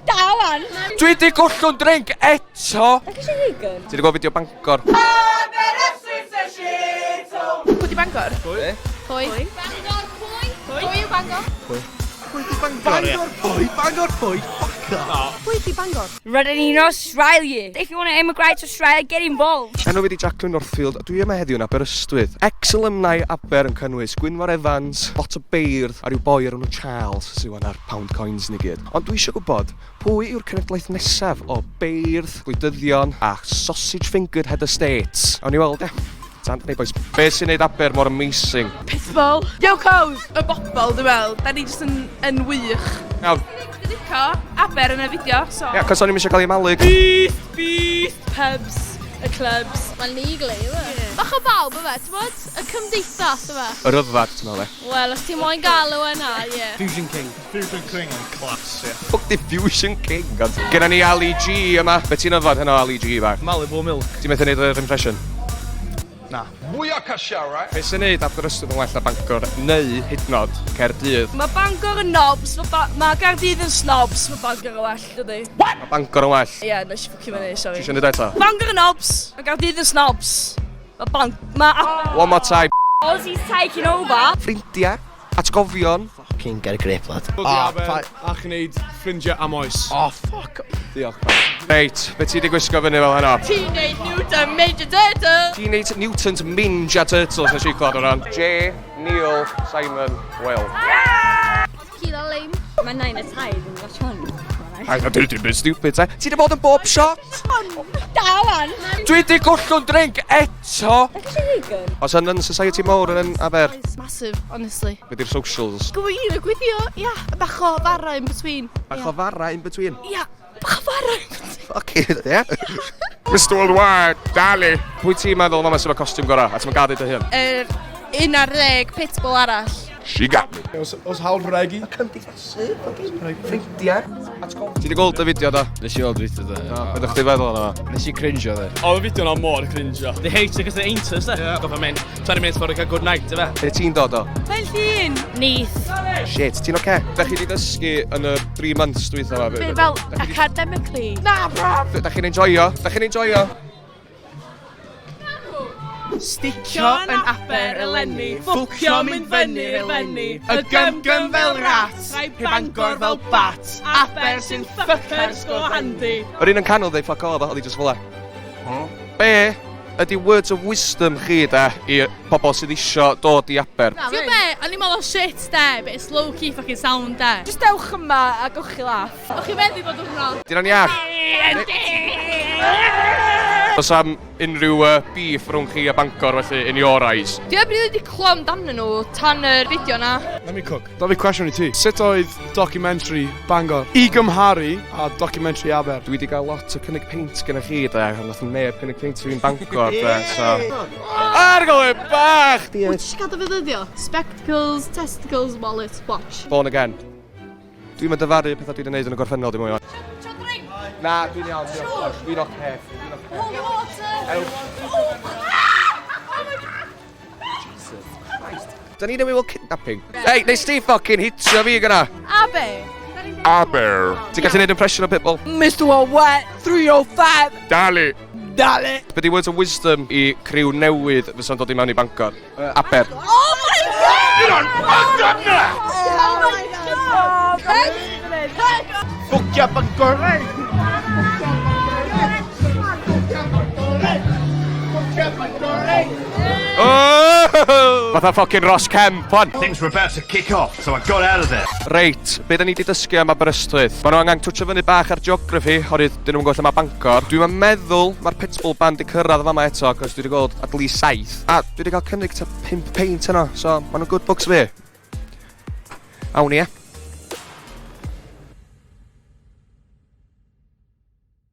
Da wan! Dwi di gollwng drink eto! Dach chi eisiau vegan? Ti di gweld fideo Bangor? Pwy di Bangor? Pwy? Pwy? Bangor pwy? Pwy yw Bangor? Pwy di Bangor? Bangor pwy? Bangor pwy? Fuck off. Pwy di Bangor? Rydyn ni'n Australia. If you want to emigrate to Australia, get involved. Enw fi di Jacqueline Northfield a dwi yma heddiw yn Aberystwyth. Ex-alumni Aber yn cynnwys Gwynfor Evans, lot o beirdd a rhyw boi o'r enw Charles sydd wan ar pound coins ni gyd. Ond dwi eisiau gwybod pwy yw'r cenedlaeth nesaf o beirdd, gwleidyddion a sausage fingered head of states. Awn ni weld e. Tan, neu boys, be sy'n neud Aber mor amazing? Pitbull. Yokos! Y bobl, dwi'n meddwl. Da ni jyst yn, yn wych. Iawn. Dwi'n licio Aber yn y fideo, so... Ia, cos o'n i'm eisiau cael ei malu. Beast, beast, pubs, y clubs. Mae'n legally, yw e? Bach o bawb, yfe, ti'n bod? Y cymdeithas, yfe? Yr yfad, ti'n meddwl, e? Wel, os ti'n moyn galw yna, ie. Fusion King. Fusion King yn class, ie. Fuck di Fusion King, ond. Genna ni Ali G yma. Be ti'n yfad heno, Ali G, bach? Malibu Milk. Ti'n methu neud yr impression? Na. Be sy'n neud Aberystwyth yn well na Bangor neu hyd yn oed Caerdydd? Mae Bangor yn knobs, mae ba ma Gaerdydd yn snobs, mae Bangor yn well, dydy. Mae Bangor yn well. Ie, yeah, nes i ffwcio fyny, Ti sorry. eisiau neud eto? Bangor yn knobs, mae Gaerdydd yn snobs. Mae Bang... Mae... One more time. Aussie's taking over. Ffrindiau, atgofion. Fucking get a grip, lad. Dod i Aber a chneud ffrindiau am oes. Oh, fuck. Diolch. Reit, be ti di gwisgo fyny fel heno? Teenage Mutant Ninja Turtle! Teenage Mutant Ninja Turtles nes i clywed o'n rhan. J, Neil, Simon, Will. Kilo lame. Mae nain a taid yn watch hwn. I did a bit stupid, eh? Ti di bod yn bob shot? Da wan! Dwi di gollwng drink eto! Dach chi eisiau vegan? Oes yna'n society mawr yn Aber? Massive, honestly. Be di'r socials? Gwir, y gwithio, ia. Bach o fara in between. Bach o fara in between. Ia, bach o fara in between. Fuck it, yeah? Mr Worldwide, Dali. Pwy ti'n meddwl fama sydd efo costiwm gorau? A ti'n gad i dy hun? Yr 11 pitbull arall. She got me. Os, os hawl regi. Cymdeithasu, fucking ffrindiau. Ti di gweld y fideo da? Nes i weld fideo da. Do, be ddech chi feddwl yna? Nes i cringe o dde. Oedd y fideo na mor cringe o. They hate it because they ain't us, eh? Yeah. Goffa mynd 20 minutes for a good night, ife? Lle ti'n dod o? Pen llun! Neith. Shit, ti'n oce? Da chi di dysgu yn y 3 months dwytha yma? Be fel academically. Na, braf! Da chi'n enjoyo? Da chi'n enjoyo? Sticio yn Aber eleni, ffwcio mynd fyny'r eleni. Y gym gym fel rat, Rhai Bangor fel bat, Aber sy'n fuckers go handy. Yr un yn canol ddeud fuck all, oedd hi just fel 'a. Be ydy words of wisdom chi da i pobl sydd isio dod i Aber? Ti'n be? O'n i'n meddwl shit de, but it's low-key fucking sound de. Just dewch yma a gowch chi laff. O'ch chi'n meddwl bod hwnna? Di hwnna'n iach? Os am unrhyw beef rhwng chi a Bangor felly, in your eyes? Dwi heb rili wedi clywed amdanyn nhw tan yr fideo na. Let me cook. Da fi cwestiwn i ti. Sut oedd documentary Bangor i gymharu a documentary Aber? Dwi wedi cael lot o cynnig peint gyda chi da, ond nath neb cynnig peint i fi'n Bangor da, so... Argoed bach! Wyt ti eisiau gadw fi ddyddio? Spectacles, testicles, wallet, watch. Born again. Dwi'n mynd dyfaru pethau dwi wedi gwneud yn y gorffennol dim mwy. Na, dwi'n iawn, diolch. Dwi'n oce. Dwi'n oce. Holy water! Jesus Christ. Da ni newydd weld kidnapping. Hey, nes ti fucking hitio fi gyna? Aber. Aber. Ti'n gallu gwneud impression o Pitbull? Mr Worldwide, 305! Dali. Dali! Be di words of wisdom i criw newydd fysa'n dod i mewn i Bangor? Aber. Oh my god! Oh my god! Ffwcia Bangor, eh? Oh! Fatha fucking Ross Kemp, wan. Things were about to kick off, so I got out of there. Reit, be da ni wedi dysgu am Aberystwyth? Maen nhw angen twtio fyny bach ar geography, oherwydd dyn nhw'n gwybod lle mae Bangor. Dwi'n meddwl mae'r Pitbull Band di cyrraedd fama eto, cos dwi wedi gweld at least saith. A dwi wedi cael cynnig ta 5 peint yno, so maen nhw'n good books fi. Awn ni, e.